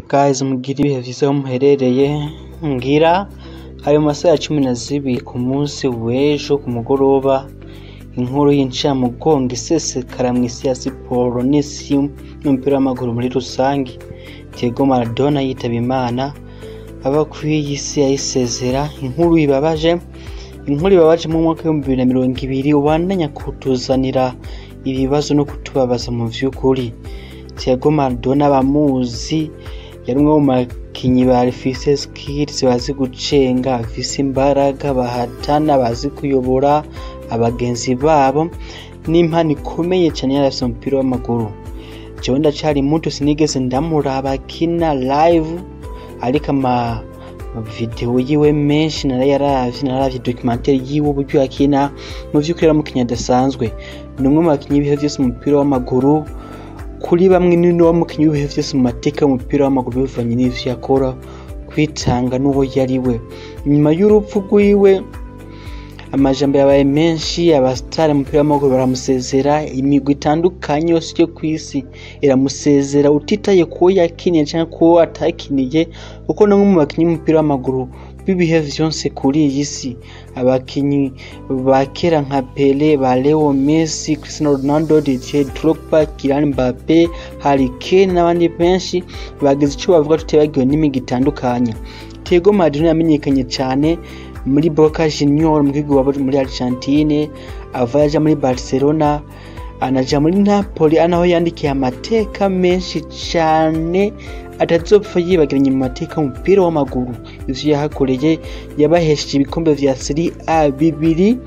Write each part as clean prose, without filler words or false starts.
Guys, mugire ibihe vyiza aho muherereye. Ngira ayo masaha ya 12 ku munsi w'ejo ku mugoroba, inkuru y'incamugongo isesekara mw'isi ya siporo n'isi y'umupira w'amaguru muri rusangi. Diego Maradona yitaba Imana, aba kw'iyi si ayisezera. Inkuru ibabaje, inkuru ibabaje mu mwaka w'2020 ubandanya kutuzanira ibibazo no kutubabaza mu vy'ukuri. Diego Maradona, abamuzi, yari umwe mu bakinyi bafise skills, bazi gucenga, bafise imbaraga, bahatana, bazi kuyobora abagenzi babo, n'impano ikomeye cane yari afise umupira w'amaguru. Jewe ndacari muto, sinigeze ndamuraba akina live, ariko ama video yiwe menshi narayaravye, nararavye documentaire yiwe uburyo akina. Mu vy'ukuri yari umukinyi adasanzwe, ni umwe mu bakinyi b'ibihe vyose mu mupira w'amaguru. Kuri bamwe ni niwe mukinyi w'ibihe vyose mu mateka y'umupira w'amaguru, bivanye n'ivyo yakora, kwitanga n'uwo yari we. Inyuma y'urupfu rwiwe, amajambo yabaye menshi, abasitari mu mupira w'amaguru baramusezera, imigwi itandukanye yose yo kw'isi iramusezera, utitaye kuwo yakiniye canke kuwo atakiniye, kuko ni umwe mu bakinyi b'umupira w'amaguru b'ibihe vyose kuri iyi si. Abakinyi ba kera nka Pele, ba Leo Messi, Cristiano Ronaldo, Didier Drogba, Kylian Mbappe, Harry Kane n'abandi benshi bagize ico bavuga, tutibagiwe n'imigwi itandukanye. Diego Maradona yamenyekanye cane muri Boca Juniors mu gihugu iwabo muri Argentine, ava yaja muri Barcelona, anaja muri Napoli, anaho yandikiye amateka menshi cane atazopfa yibagiranye mu mateka y'umupira w'amaguru. Ivyo yahakoreye, yabahesheje ibikombe vya Serie A bibiri,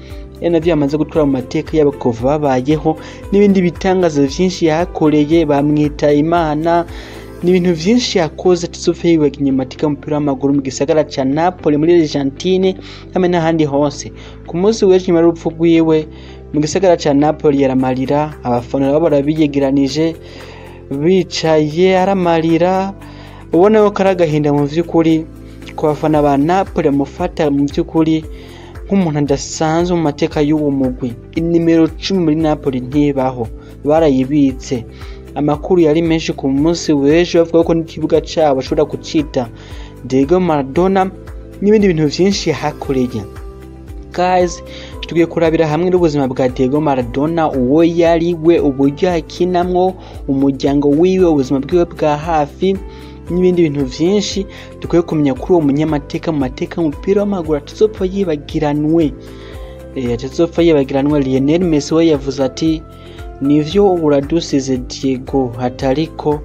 ari navyo yamaze gutwara mu mateka yabo kuva babayeho, n'ibindi bitangaza vyinshi yahakoreye. Bamwita Imana, ni ibintu vyinshi yakoze atazopfa yibagiranye mu mateka y'umupira w'amaguru mu gisagara ca Napoli muri Argentine hamwe n'ahandi hose. Ku munsi w'ejo, nyuma y'urupfu rwiwe, mu gisagara ca Napoli yaramarira, abafana nabo barabiyegeranije, bicaye aramarira, ubona ko ari agahinda mu vy'ukuri ku bafana ba Napoli bamufata mu vy'ukuri nk'umuntu adasanzwe mu mateka y'uwo mugwi. Inimero 10 muri Napoli ntibaho, barayibitse. Amakuru yari menshi ku munsi w'ejo bavuga ko n'ikibuga cabo bashobora kucita Diego Maradona n'ibindi bintu vyinshi yahakoreye. Guys, tugiye kurabira hamwe n'ubuzima bwa Diego Maradona, uwo yari we, uburyo akinamwo, umuryango wiwe, ubuzima bwiwe bwa hafi n'ibindi bintu vyinshi dukwiye kumenya kuri uwo munyamateka mu mateka y'umupira w'amaguru atazopfa yibagiranwe. Atazopfa yibagiranwe. Lionel Messi we yavuze ati: "Nivyo, uradusize Diego, atariko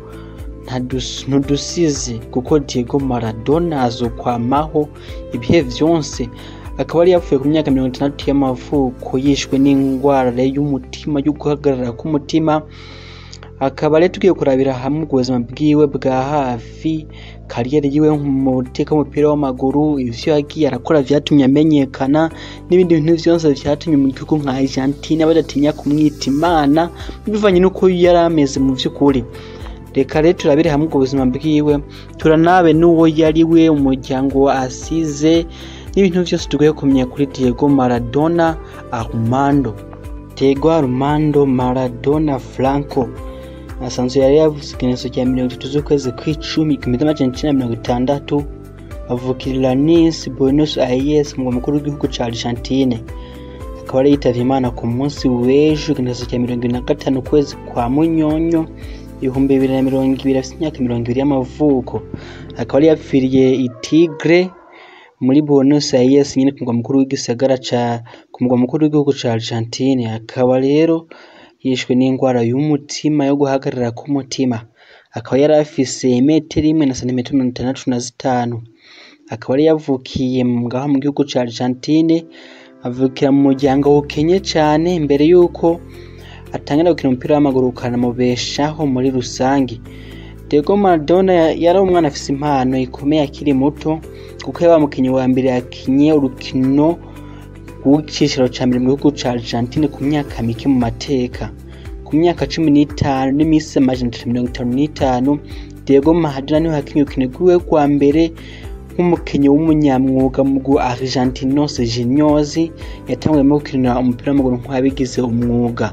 ntudusize, kuko Diego Maradona azokwamaho ibihe vyonse." Akaba yari yapfuye ku myaka 60 y'amavuko, yishwe n'ingwara y'umutima, yo guhagarara k'umutima. Akaba rero tugiye kurabira hamwe ubuzima bwiwe bwa hafi, carrière yiwe mu mateka y'umupira w'amaguru, ivyo yagiye arakora vyatumye amenyekana, n'ibindi bintu vyose vyatumye mu gihugu nka Argentina badatinya kumwita Imana, bivanye n'uko yari ameze mu vy'ukuri. Reka rero turabire hamwe ubwo buzima bwiwe, turanabe n'uwo yari we, umuryango asize, n'ibintu vyose dukwiye kumenya kuri Diego Maradona Armando. Diego Armando Maradona Franco asanzwe yari yavutse igenekerezo rya 30 z'ukwezi kw'icumi 1960, avukira Lanús, Buenos Aires, umurwa mukuru w'igihugu ca Argentine. Akaba yari yitavye Imana ku munsi w'ejo, igenekerezo rya 25 ukwezi kwa Munyonyo 2020, afise imyaka 20 y'amavuko. Akaba yari yapfiriye i Tigre muri Buenos Aires nyene, ku murwa mukuru w'igisagara ca ku murwa mukuru w'igihugu ca Argentine. Akaba rero yishwe n'ingwara y'umutima, yo guhagarara k'umutima. Akaba yari afise imetero imwe na santimetero 65. Akaba yari yavukiye ngaho mu gihugu ca Argentine, avukira mu muryango ukenye cane, imbere yuko atangira gukina umupira w'amaguru ukanamubeshaho muri rusangi. Diego Maradona yari umwana afise impano ikomeye akiri muto, kuko yabaye umukinyi wa mbere yakinye urukino rw'icicaro ca mbere mu gihugu ca Argentine ku myaka mike mu mateka. Ku myaka 15 n'imisi 355, Diego Maradona niwe yakinye urukino rwiwe rwa mbere nk'umukinyi w'umunyamwuga mu mugwi wa Argentinos Juniors, yatanguyemo gukina umupira w'amaguru nk'uwabigize umwuga.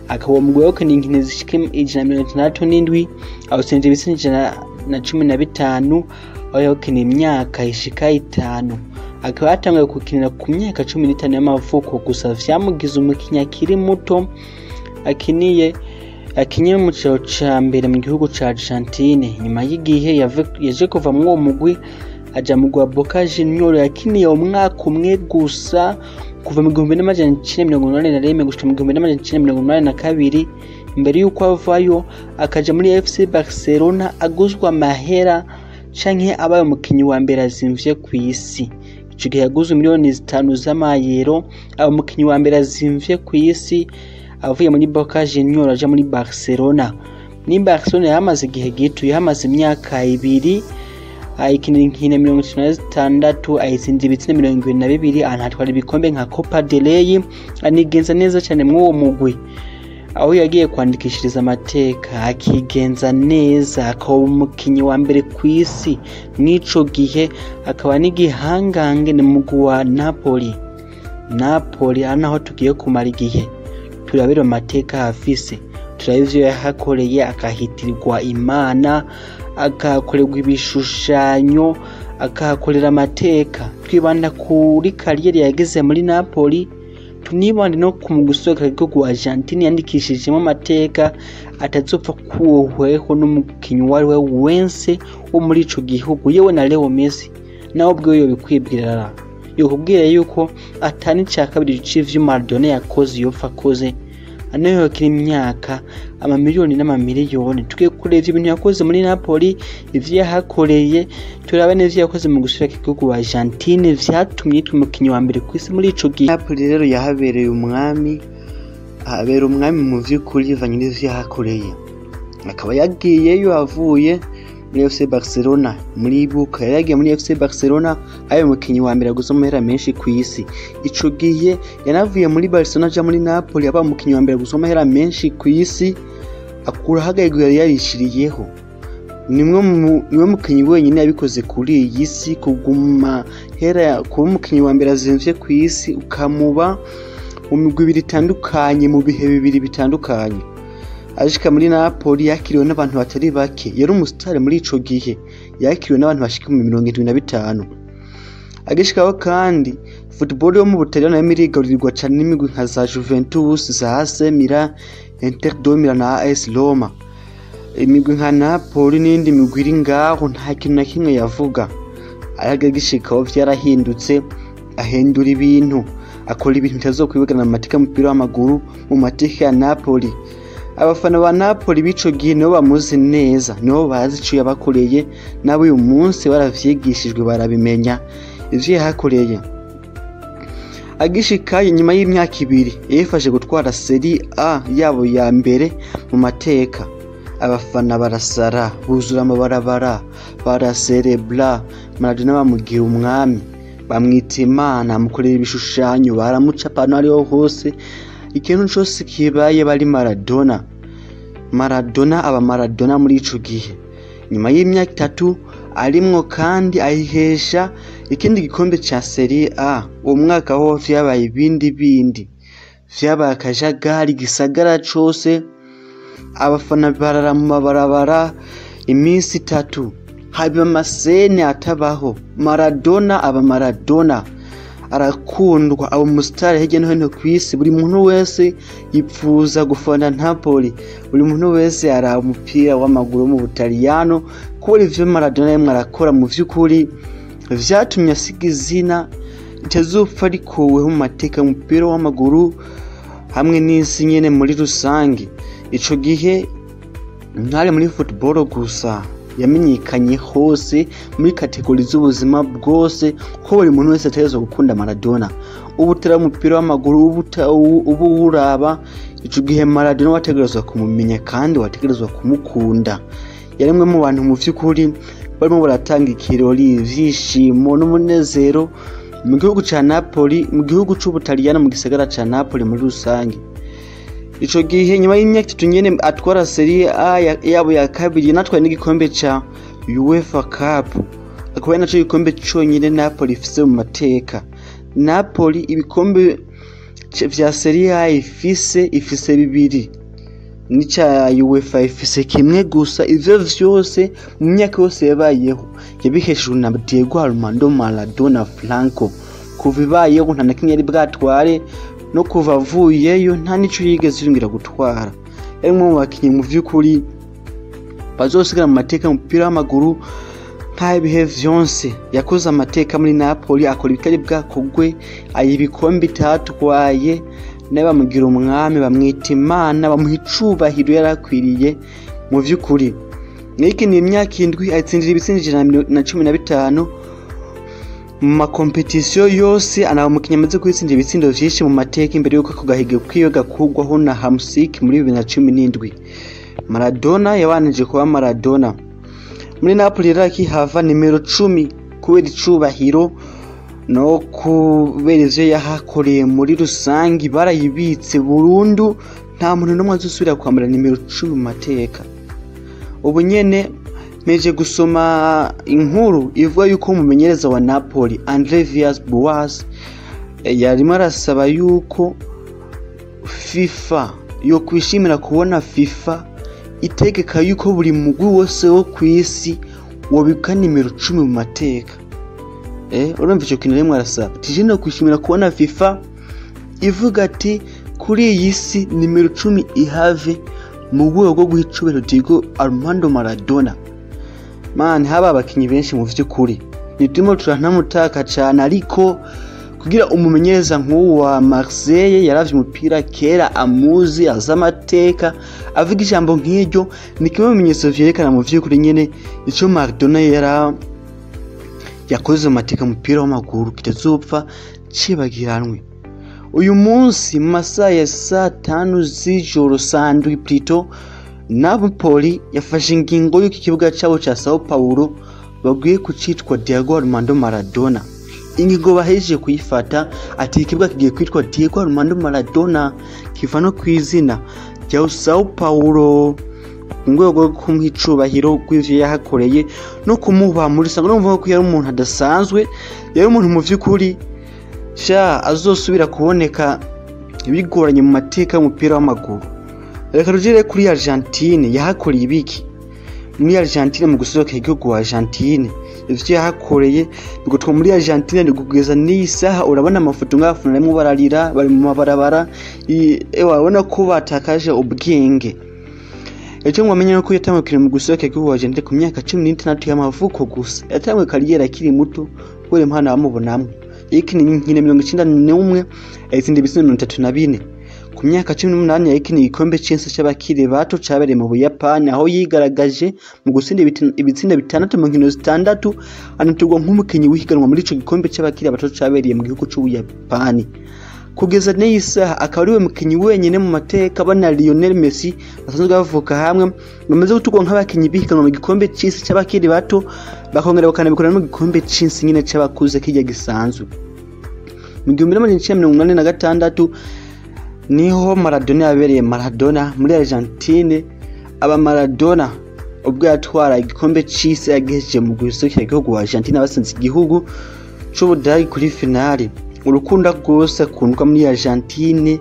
Akaba uwo mugwi wawukiniye inkino zishika 167, awutsinda ibitsindo ijana. 2015, aho yawukiniye imyaka ishika 5. Akaba yatanguye gukinira ku myaka 15 y'amavuko gusa, vyamugize umukinyi akiri muto akiniye akinye mu cicaro ca mbere mu gihugu ca Argentine. Nyuma y'igihe yaje kuva muri uwo mugwi aja mu wa Boca Juniors, yakiniye umwaka umwe gusa kuva mu 1981 gushika mu 1982, imbere y'uko avayo akaja muri FC Barcelona aguzwa amahera canke abaye umukinyi wa mbere azimvye kw'isi. Ico gihe yaguzwe miliyoni 5 z'amayero, aba umukinyi wa mbere azimvye kw'isi avuye muri Boca Juniors aja muri Barcelona. Ni Barcelona yahamaze igihe gito, yahamaze imyaka 2, ayikinira inkino 36, ayitsinda ibitsina 22, anatwara ibikombe nka Copa del Rey, anigenza neza cyane muri uwo mugwi, aho yagiye kwandikishiriza amateka akigenza neza, akaba umukinyi wa mbere kw'isi mw'ico gihe, akaba n'igihangange ni mugwi wa Napoli. Napoli ari naho tugiye kumara igihe turabira amateka afise, turaba ivyo yahakoreye, akahitirirwa Imana, akahakorerwa ibishushanyo, akahakorera amateka. Twibanda kuri kariyeri yagize muri Napoli, tunibande no ku mugwi w'igihugu wa Argentine yandikishijemo amateka atazopfa kuwohweho n'umukinyi uwo ari we wese wo muri ico gihugu, yewe na Leo Messi nawe ubwiwe yobikwibwirira, yokubwira yuko atani ca kabiri c'ivyo Maradona yakoze yopfa akoze anayo yokira imyaka amamiliyoni n'amamiliyoni. Tugiye kureba ibintu yakoze muri Napoli, ivyo yahakoreye, turaba n'ivyo yakoze mu gusubira igihugu wa Argentine vyatumye yitwa umukinyi wa mbere kw'isi muri ico gihe. Napoli rero yahabereye umwami, ahabera umwami mu vy'ukuri bivanye n'ivyo yahakoreye. Akaba yagiyeyo avuye muri FC Barcelona. Muribuka yari yagiye muri FC Barcelona abaye umukinyi wa mbere aguze amahera menshi kw'isi. Ico gihe yanavuye muri Barcelona aja muri Napoli abaye umukinyi wa mbere aguze amahera menshi kw'isi, akuraho agahigo yari yarishiriyeho. Niwe mukinyi wenyine yabikoze kuri iyi si, kuguma hera kuba umukinyi wa mbere azimvye kw'isi, ukamuba mu migwi ibiri itandukanye mu bihe bibiri bitandukanye. Ashika muri Napoli yakiriwe n'abantu batari bake, yari umusitari muri ico gihe, yakiriwe n'abantu bashika mu 75. Agishikaho kandi football yo mu Butaliyani nayo irigarurirwa cane n'imigwi nka za Juventus, za AC Milan, Inter de Milan na AS Roma. Imigwi nka Napoli n'iyindi migwi iri ngaho nta kintu na kimwe yavuga. Ariko agishikaho vyarahindutse, ahindura ibintu, akora ibintu bitazokwibagirana mu mateka y'umupira w'amaguru, mu mateka ya Napoli. Abafana ba Napoli b'ico gihe nibo bamuzi neza, nibo bazi ico yabakoreye, nabo uyu munsi baravyigishijwe barabimenya ivyo yahakoreye. Agishikayo nyuma y'imyaka 2 yifashe gutwara Serie A yabo ya mbere mu mateka. Abafana barasara, buzura amabarabara, baraserebra. Maradona bamugira umwami, bamwita Imana, amukorera ibishushanyo, baramucapa ahantu ariho hose. Ikintu cose kibaye bari Maradona. Maradona aba Maradona muri ico gihe. Nyuma y'imyaka 3 arimwo kandi ayihesha ikindi gikombe ca Serie A. Uwo mwaka ho vyabaye ibindi bindi, vyabaye akajagari gisagara cose, abafana barara mu mabarabara iminsi 3, haba amasene atabaho. Maradona aba Maradona, arakundwa, aba umusitari hirya no hino kw'isi. Buri muntu wese yipfuza gufana Napoli, buri muntu wese araba umupira w'amaguru mu Butaliyano kubera ivyo Maradona yemwe arakora. Mu vy'ukuri vyatumye asiga izina ritazopfa rikuweho mu mateka y'umupira w'amaguru hamwe n'isi nyene muri rusange. Ico gihe ntari muri football gusa, yamenyekanye hose muri kategori z'ubuzima bwose, ko buri muntu wese ategerezwa gukunda Maradona. Ubu utari umupira w'amaguru ubu uraba, ico gihe Maradona wategerezwa kumumenya kandi wategerezwa kumukunda. Yari umwe mu bantu mu vy'ukuri barimo baratanga ikirori, ivyishimo n'umunezero mu gihugu ca Napoli, mu gihugu c'Ubutaliyano, mu gisagara ca Napoli muri rusange. Ico gihe nyuma y'imyaka 3 nyene atwara Serie A yabo ya kabiri, yanatwaye n'igikombe ca UEFA Cup, akaba ari naco gikombe conyene Napoli ifise mu mateka. Napoli ibikombe vya Serie A ifise 2. n'icya UEFA ifise kimwe gusa. Ivyo vyose mu myaka yose yabayeho yabiheshejwe na Diego Armando Maradona Franco. Kuva ibayeho nta na kimwe yari bwatware, no kuva avuyeyo nta n'ico yigeze yongera gutwara. Yari umwe mu bakinyi mu vy'ukuri bazosigara mu mateka y'umupira w'amaguru nk'ibihe vyonse. Yakoze amateka muri Napoli, akora ibitari bwakogwe, ayiha ibikombe itatwaye, nawe bamugira umwami, bamwita Imana, bamuha icubahiro yari akwiriye mu vy'ukuri. Yakiniye imyaka 7 ayitsindira ibitsindo 115 mu makompetisiyo yose, anaba umukinyi amaze kwitsindira ibitsindo vyinshi mu mateka imbere y'uko ako gahigo kiwe gakurwaho na Hamsik muri 2017. Maradona yabanije kuba Maradona. Muri Napoli rero akihava nimero 10 kubera icubahiro no kubera ivyo yahakoreye muri rusangi barayibitse burundu, nta muntu n'umwe azosubira kwambara nimero 10 mu mateka. Ubu nyene meje gusoma inkuru ivuga yuko umumenyereza wa Napoli Andre Villas-Boas yarimo arasaba yuko FIFA yo kwishimira kubona FIFA itegeka yuko buri mugwi wose wo kw'isi wobika nimero 10 mu mateka. Urumva ico kintu rimwe arasaba tije no kwishimira kubona FIFA ivuga ati kuri iyi si nimero 10 ihave mu rwego rwo guha icubahiro Diego Armando Maradona. Man, haba abakinyi benshi mu vy'ukuri niturimo turanamutaka cane, ariko kugira umumenyereza nk'uwo wa Marseille yaravye umupira kera, amuzi, azi amateka, avuga ijambo nk'iryo ni kimwe mu bimenyetso vyerekana mu vy'ukuri nyene ico Maradona yara yakoze mu mateka umupira w'amaguru kitazopfa cibagiranwe. Uyu munsi mu masaha ya saa 5 z'ijoro sandwi plutôt, Napoli yafashe ingingo y'uko ikibuga cabo ca Sao Paulo bagiye kucitwa Diego Armando Maradona. Ingingo bahejeje kuyifata ati ikibuga kigiye kwitwa Diego Armando Maradona, kiva no kw'izina rya Sao Paulo mu rwego rwo kumuha icubahiro rw'ivyo yahakoreye no kumuba muri rusange. Urumva ko yari umuntu adasanzwe, yari umuntu mu vy'ukuri sha azosubira kuboneka bigoranye mu mateka y'umupira w'amaguru. Reka tugere kuri Argentine yahakoreye ibiki. Muri Argentine mu gusohoka igihugu wa Argentine ivyo yahakoreye bigutwa muri Argentine ni kugeza n'iyi saha urabona amafoto nk'abafana barimo bararira, bari mu mabarabara, urabona ko batakaje ubwenge. Ejo mwamenye ko yatanguye mu gusohoka igihugu wa Argentine ku myaka 16 y'amavuko gusa. Yatanguye kariyeri akiri muto kubera impano bamubonamwo. Yakiniye inkino 91 ayitsinda ibitsindo 34. Ku myaka 18 yakiniye igikombe c'isi c'abakiri bato cabereye mu Buyapani, aho yigaragaje mu gutsinda ibitsindo 6 mu nkino 6, anatorwa nk'umukinyi w'ihiganwa muri ico gikombe c'abakiri bato cabereye mu gihugu c'Ubuyapani. Kugeza n'iyi saha akaba ariwe mukinyi wenyene mu mateka bana Lionel Messi basanzwe bavuka hamwe bamaze gutorwa nk'abakinyi b'ihiganwa mu gikombe c'isi c'abakiri bato, bakongera bakanabikora no mu gikombe c'isi nyene c'abakuze kirya gisanzwe. Mu 1986 niho Maradona yabereye Maradona muri Argentine, aba Maradona ubwo yatwara igikombe c'isi yagejeje mu guserukira igihugu wa Argentine basanze igihugu c'Ubudagi kuri finale. Urukundo rwose akundwa muri Argentine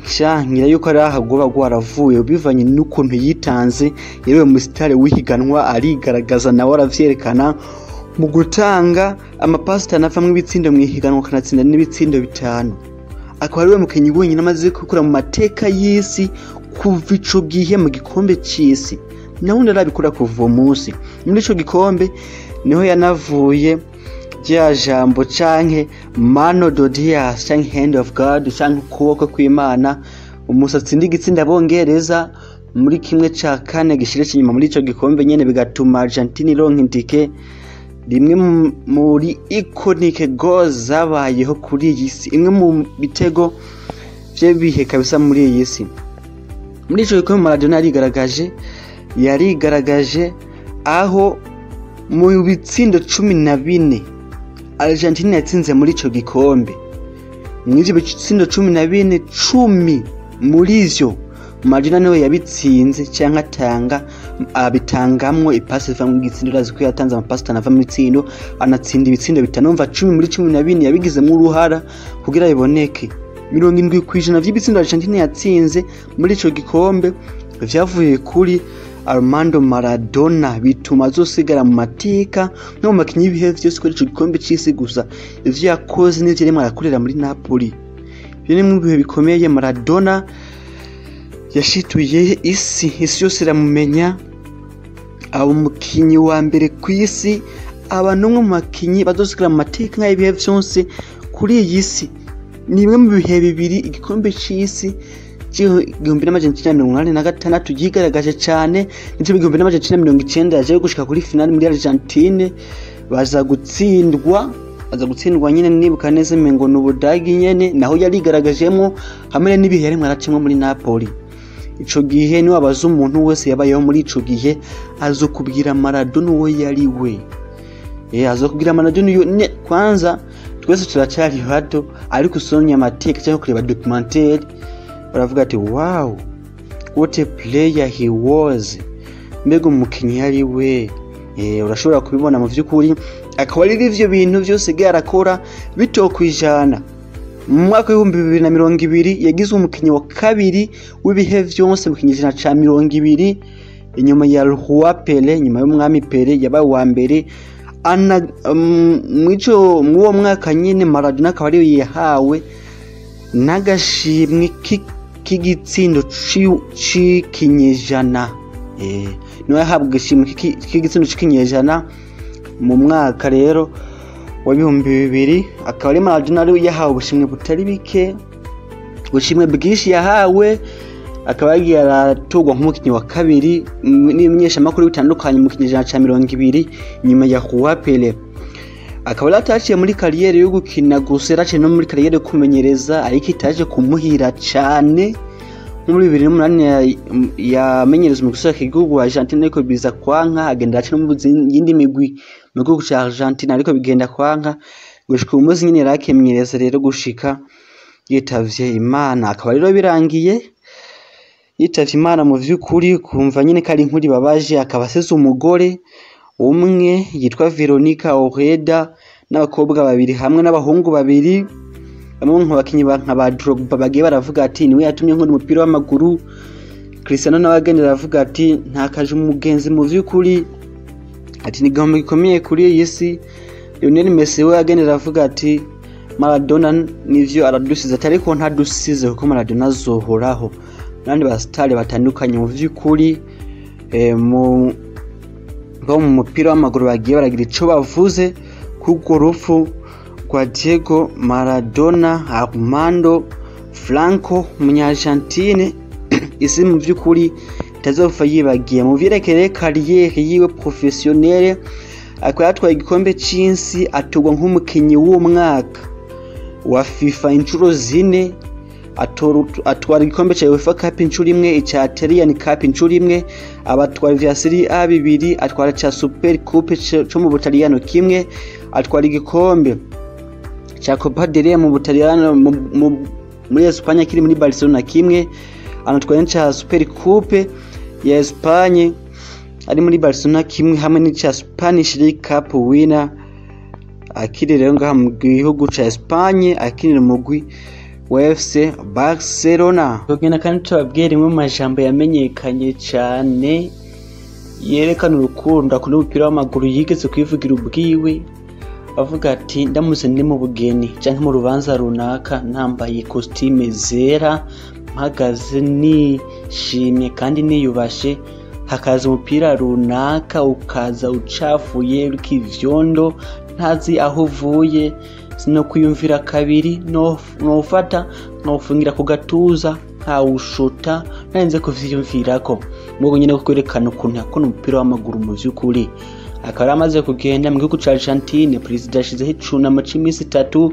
shankira yuko ari ahagoba rwaravuye bivanye n'ukuntu yitanze, yewe mu sitare w'ihiganwa arigaragaza nawe aravyerekana mu gutanga amapasi 5 avamwo ibitsindo mu ihiganwa akanatsinda n'ibitsindo 5. Akaba ariwe mukinyi wenyine amaze gukura mu mateka y'isi kuva ico gihe mu gikombe c'isi, nawundi arabikora kuva uwo munsi. Muri ico gikombe niho yanavuye rya jambo canke mano de Dios canke hand of God canke ukuboko kw'Imana, umusatsi n'igitsinda bongereza muri kimwe ca kane gishire inyuma muri ico gikombe nyene, bigatuma Argentine ironka indike rimwe muri iconic goals zabayeho kuri iyi si, imwe mu bitego vy'ibihe kabisa muri iyi si. Muri ico gikombe Maradona yarigaragaje aho mu bitsindo 14 Argentine yatsinze muri ico gikombe. Muri ivyo bitsindo 14, 10 muri ivyo Maradona niwe yabitsinze canke atanga abitangamwo ipasi iva mu gitsindo. Urazi ko yatanze amapasi 5 ava mu bitsindo, anatsinda ibitsindo 5. Umva 10 muri 14 yabigizemwo uruhara kugira biboneke. 70% vy'ibitsindo Argentine yatsinze muri ico gikombe Vyavuye kuri Armando Maradona bituma azosigara mu mateka no mu bakinyi b'ibihe vyose kuri ico gikombe c'isi gusa ivyo yakoze n'ivyo yarimwo arakorera muri Napoli. Ivyo ni mu bihe bikomeye Maradona yashituye isi, isi yose iramumenya, aba umukinyi wa mbere kw'isi, aba n'umwe mu bakinyi bazosigara mu mateka nk'ay'ibihe vyose kuri iyi si. Ni bimwe mu bihe bibiri igikombe c'isi c'1986 yigaragaje cane, nico 1990 yaje gushika kuri finale muri Argentine, baza gutsindwa nyene nibuka neza mengo n'Ubudagi nyene, naho yarigaragajemwo hamwe n'ibihe yarimwo aracemwo muri Napoli. Ico gihe ni wabaza umuntu wese yabayeho muri ico gihe azokubwira Maradona uwo yari we. Azokubwira Maradona uyo kwanza twese turacari bato, ariko usomye amateka cyangwa kureba documentaire baravuga ati wow, what a player he was, mbega umukinyi yari we. Urashobora kubibona mu vy'ukuri, akaba ari ivyo bintu vyose yarakora bitokwijana. Mu mwaka w'2020 yagizwe umukinyi wa kabiri w'ibihe vyose mu kinyejana ca 20 inyuma ya Roi Pele, inyuma y'umwami Pele yabaye uwa mbere. Mwico mw'uwo mwaka nyene Maradona akaba ariwe yahawe n'agashimwe k'igitsindo c'ikinyejana. Niwe yahabwa agashimwe k'igitsindo c'ikinyejana mu mwaka rero wa 2000. Akaba ari Maradona ariwe yahawe ubushimwe butari bike, ubushimwe bwinshi yahawe, akaba yagiye aratorwa nk'umukinyi wa kabiri n'ibimenyeshamakuru bitandukanye mu kinyejana ca 20 inyuma ya Roi Pele. Akaba yaraciye muri kariyeri yo gukina gusa, yaraciye no muri kariyeri yo kumenyereza, ariko itaje kumuhira cane. Muri 2008 yamenyereza umugwi w'igihugu wa Argentina, ariko biza kwanka, agenda aca no mu yindi migwi mu gihugu ca Argentina, ariko bigenda kwanka gushika umunsi nyene yarakemenyereza rero gushika yitavye Imana. Akaba rero birangiye yitavye Imana mu vy'ukuri, kumva nyene ko ari inkuru ibabaje. Akaba asize umugore umwe yitwa Veronica Ojeda n'abakobwa babiri hamwe n'abahungu babiri. Bamwe mu bakinyi nka ba Drogba bagiye baravuga ati niwe yatumye nkunda umupira w'amaguru. Cristiano nawe agenda aravuga ati ntakaje umugenzi mu vy'ukuri, ati ni igihombo gikomeye kuri iyi si. Lionel Messi we agenda aravuga ati Maradona nivyo aradusize, ariko ntadusize kuko Maradona azohoraho. N'abandi basitari batandukanye mu vy'ukuri bo mu mupira w'amaguru bagiye baragira ico bavuze kurwo rupfu rwa Diego Maradona Armando Franco umunya-Argentine, isi mu vy'ukuri itazopfa yibagiye. Mu vyerekeye kariyeri yiwe professionnelle, akaba yatwaye igikombe c'isi, atorwa nk'umukinyi w'umwaka wa FIFA incuro 4, atwara igikombe ca UEFA Cup incuro imwe, ica Italian Cup incuro imwe, abatwara vya Serie A 2, atwara ca Super Coupe co mu Butaliyano kimwe, atwara igikombe ca Copa del Rey mu Butaliyano muri Espagne kiri muri Barcelona kimwe, anatwara ca Super Coupe ya Espagne ari muri Barcelona kimwe, hamwe n'ica Spanish League Cup winner akiri rero ngaha mu gihugu ca Espagne, akinira umugwi wa FC Barcelona. Tugenda kandi tubabwira rimwe mu majambo yamenyekanye cane yerekana urukundo akunda umupira w'amaguru, yigeze kwivugira ubwiwe avuga ati ndamutse ndi mu bugeni canke mu rubanza runaka nambaye costume zera, mpagaze nishimye kandi niyubashe, hakaza umupira runaka ukaza ucafuye uriko ivyondo ntazi aho uvuye, sinokwiyumvira kabiri, nofata nowufungira ku gatuza nkawushuta narinze kuvyiyumvirako. Mubwo nyene ko kwerekana ukuntu yakunda umupira w'amaguru mu vy'ukuri. Akaba yari amaze kugenda mu gihugu ca Argentine, perezida yashizeho icunamo c'imisi 3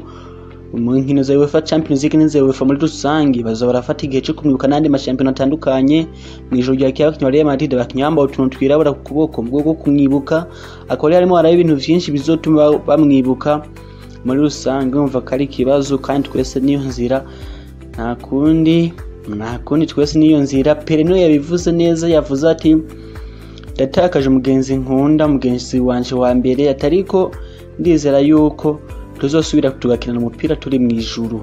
mu nkino za UEFA Champions League n'iza UEFA muri rusange, baza barafata igihe co kumwibuka n'andi mashampiyona atandukanye. Mw'ijoro ryakeye abakinyi ba Real Madrid abakinyi bambaye utuntu twirabura ku kuboko mu rwego rwo kumwibuka. Akaba yarimo araba ibintu vyinshi bizotuma bamwibuka muri rusange. Urumva ko ari ikibazo kandi twese niyo nzira, nta kundi twese niyo nzira. Pele niwe yabivuze neza, yavuze ati ndatakaje umugenzi nkunda, mugenzi wanje wa mbere, atariko ndizera yuko tuzosubira tugakinana umupira turi mw'ijuru.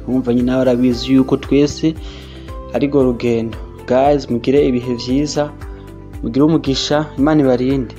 Urumva nyine nawe arabizi yuko twese ari rwo rugendo. Guys, mugire ibihe vyiza, mugire umugisha, Imana ibarinde.